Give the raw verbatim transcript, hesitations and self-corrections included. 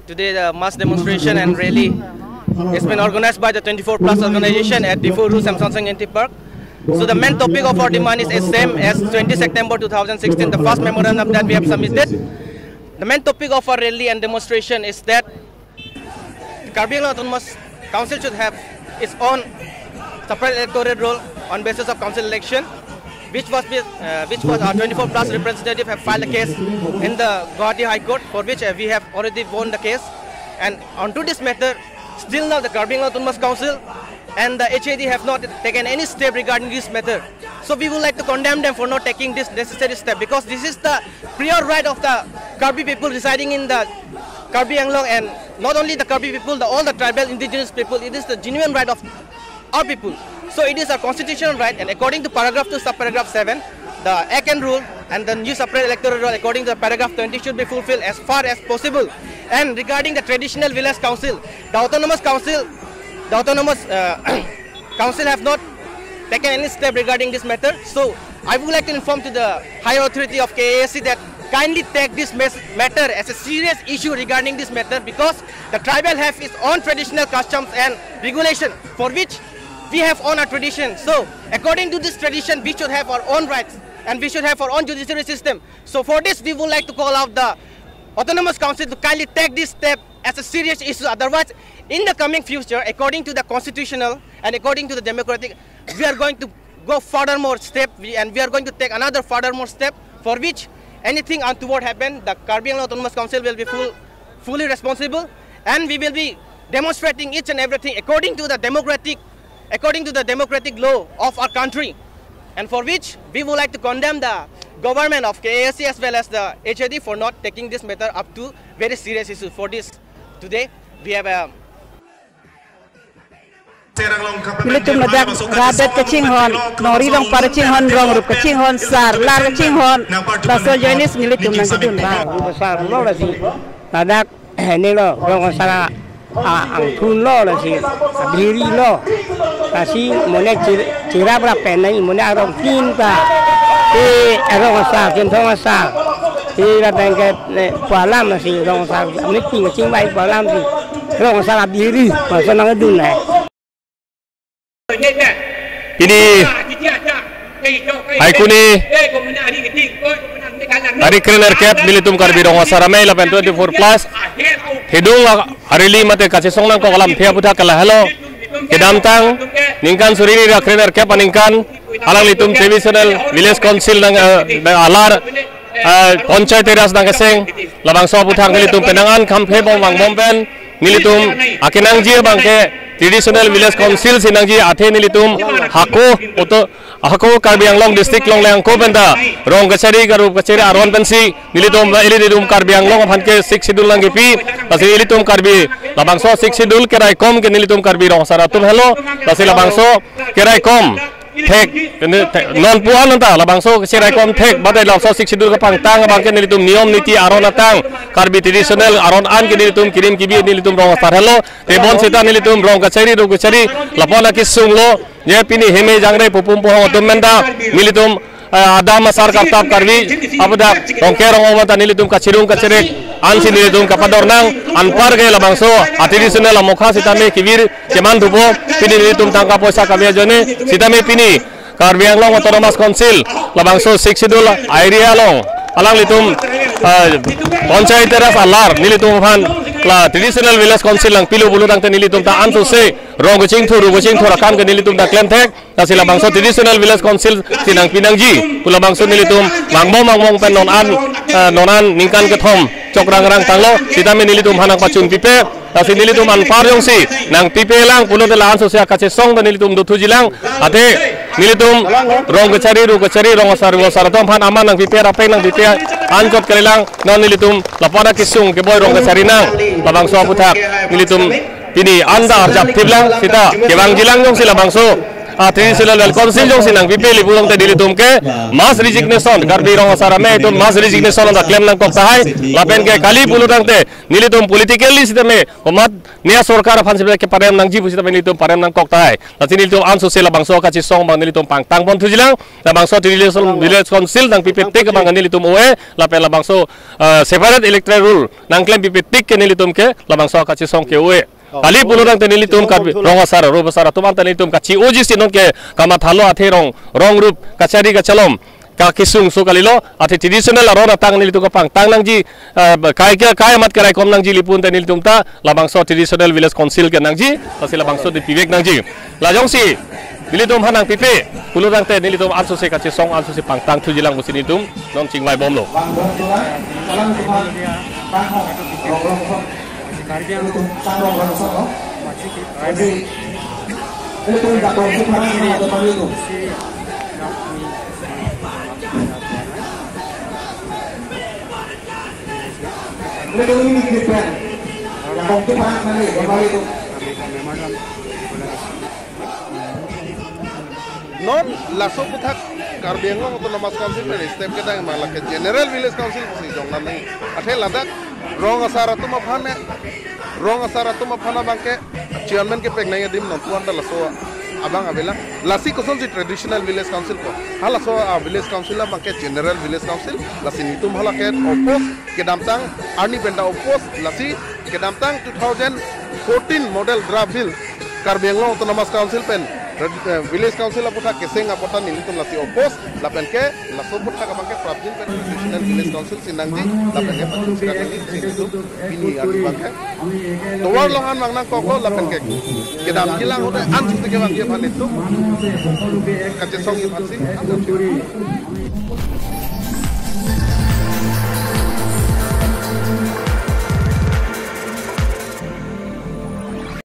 Today, the mass demonstration and rally has been organized by the twenty-four plus organization at Diphu Rural Samson Sing Ingti Park. So the main topic of our demand is the same as twenty September two thousand sixteen, the first memorandum that we have submitted. The main topic of our rally and demonstration is that Karbi Anglong Autonomous Council should have its own separate electoral roll on basis of council election, which was, uh, which was our twenty-four plus representative have filed a case in the Guwahati High Court, for which, uh, we have already won the case. And onto this matter, still now the Karbi Anglong Autonomous Council and the H A D have not taken any step regarding this matter. So we would like to condemn them for not taking this necessary step, because this is the pure right of the Karbi people residing in the Karbi Anglong, and not only the Karbi people, the, all the tribal indigenous people. It is the genuine right of our people. So it is a constitutional right, and according to paragraph two, subparagraph seven, the Act and Rule and the new separate electoral roll, according to the paragraph twenty, should be fulfilled as far as possible. And regarding the traditional village council, the autonomous council, the autonomous, uh, council have not taken any step regarding this matter. So I would like to inform to the higher authority of K A A C that kindly take this mes- matter as a serious issue regarding this matter, because the tribal have its own traditional customs and regulation for which we have on our tradition. So according to this tradition, we should have our own rights and we should have our own judiciary system. So for this, we would like to call out the Autonomous Council to kindly take this step as a serious issue. Otherwise, in the coming future, according to the constitutional and according to the democratic, we are going to go furthermore step, we, and we are going to take another furthermore step for which anything untoward happen, the Karbi Anglong Autonomous Council will be full, fully responsible, and we will be demonstrating each and everything according to the democratic, according to the democratic law of our country, and for which we would like to condemn the government of K A A C as well as the H A D for not taking this matter up to very serious issue. For this, today we have a Nelitum ladak rabet kachinghon, nori rong par chinghon, rong rup kachinghon, sar lar kachinghon, laso ajoine si nelitum nangkedun abang. Besar lo lasi. Ladak, eh, ne lo, rong asar a, angthun lo lasi. Abiri lo. Lasi mone chir-, chirap rap pen nai mone arong tin ta. Eh, rong asar, kinthong asar. Eh, la bengket, eh, pu alam lasi, rong asar, meeting chingvai pu alam si. Rong asar abiri, masa nangkedun nai. Pini haiku ni tarik krenerkep nelitum Karbi Rong Asar Amei lapen twenty-four plus thedung a-, a-rally mate kachesong nangkok alamthe aputhak ke lahelo. Kedamtang ningkan suri hini ra krenerkep aningkan alanglitum traditional village council nang, eh, nang alar, eh, Panchayati Raj nangkeseng, labangso aputhak nelitum penang an khamphebom vangbom pen nelitum akenangji abangke traditional village council si nangji, athe nelitum hako auto-, hako Karbi Anglong district longle angko penta rong kachari, karup kachari aron pensi nelitum, ili nelitum Karbi Anglong aphan ke sixth schedule nangkipi, lasi ilitum Karbi labangso sixth schedule keraikom ke nelitum Karbi Rong Asar atum helo, lasi labangso keraikom thek, kene thek, non pu an anta labangso keraikom thek, bade labangso sixth schedule kepangtang abangke nelitum niyom niti aron atang, Karbi traditional aron an ke nelitum kirim kibi nelitum Rong Asar helo, tebon seta nelitum rong kachari, rup kachari, lapu-an akesung lo, je pini heme jangre pupum pohong atum menta, nelitum, eh, adam asar kartap Karbi, aputhak rongke rong-o menta nelitum kachirung kachirek, ansi nelitum kapador nang, anpar ke labangso, a-traditional amokha sitame kevir, keman thupo, pini nelitum tangka poisa kave ajoine, sitame pini Karbi Anglong Autonomous Council, labangso sixth schedule area along, alanglitum, ah, Panchayati Raj alar, nelitum aphan, la traditional village council nangpilo pulo tangte nelitum ta ansose, rong kachingthur, rup kachingthur akam ke nelitum ta klem thek, lasi labangso traditional village council si nangpi nangji, pu labangso nelitum vangbom vangbom pen non an, ah, non an ningkan kethom chok rangrang tanglo, sitame nelitum aphan nangpachun pipe, lasi nelitum anpar jongsi nangpipe lang pulote la ansose kachesong ta nelitum dothuji lang, athe nelitum rong kachari, rup kachari, rong asar, rup asar atum aphan aman nangpipe, rapeng nangpipe, anchot kali lang, non nelitum lapu-an akesung keboi rong kachari nang, labangso aputhak nelitum pini anta arjap thip lang, seta kevangji lang jongsi labangso Ah, traditional council jongsi nangpipe lapu tangte nelitum ke mass resignation, Karbi Rong Asar Amei atum mass resignation anta klem nangkok tahai, lapen ke kali pulo tangte nelitum politically sitame komat nia sorkar aphan sitame keparem nangji pusitame nelitum parem nangkok tahai. Lasi nelitum ansose labangso kachesong abang nelitum pangtang pon thujilang, labangso traditional village council nangpipe tik abang nelitum o-e, lapen labangso, eh, separate electoral roll nangklempipe tik ke nelitum ke labangso kachesong ke o-e. Kali pulo tangte nelitum Karbi Rong Asar, Rong Asar atum anta nelitum kachi-oji si nonke kamathalo athe rong, rong rup kachari kachalom kakesung so kalilo, athe traditional aron atang nelitum kapangtang nangji, eh, kai ke kai amat keraikom nangji lapu tangte nelitum ta labangso traditional village council ke nangji, lasi labangso dei pivek nangji. La jongsi nelitum aphan nangpipe pulo tangte nelitum ansose kachesong ansose pangtang thujilang pusi nelitum non chingvai bomlo. Non laso aputhak Karbi Anglong Autonomous Council pen step kedam ma lake General Village Council pusi jonglan nangji. Athe ladak Rong Asar atum aphan ne, Rong Asar atum aphan abang ke chairman kepek nangji adim non tuan ta laso abang avelang. Lasi kosonsi traditional village council ko. Halaso a village council abang ke General Village Council. Lasi nelitum hala ke oppose kedamtang arni pen ta oppose, lasi kedamtang two thousand fourteen model draft bill Karbi Anglong Autonomous Council pen, eh, Village Council aputhak keseng apot ta nelitum lasi oppose, lapen ke laso aputhak abang ke prapjin pen Traditional Village Council si nangji, lapen ke pachun sira nangji, nelitum pini arni abang ke tovar along an vang nangkoklo, lapen ke kedamji lang hote ansose kevangji aphan nelitum kachesongji aphansi.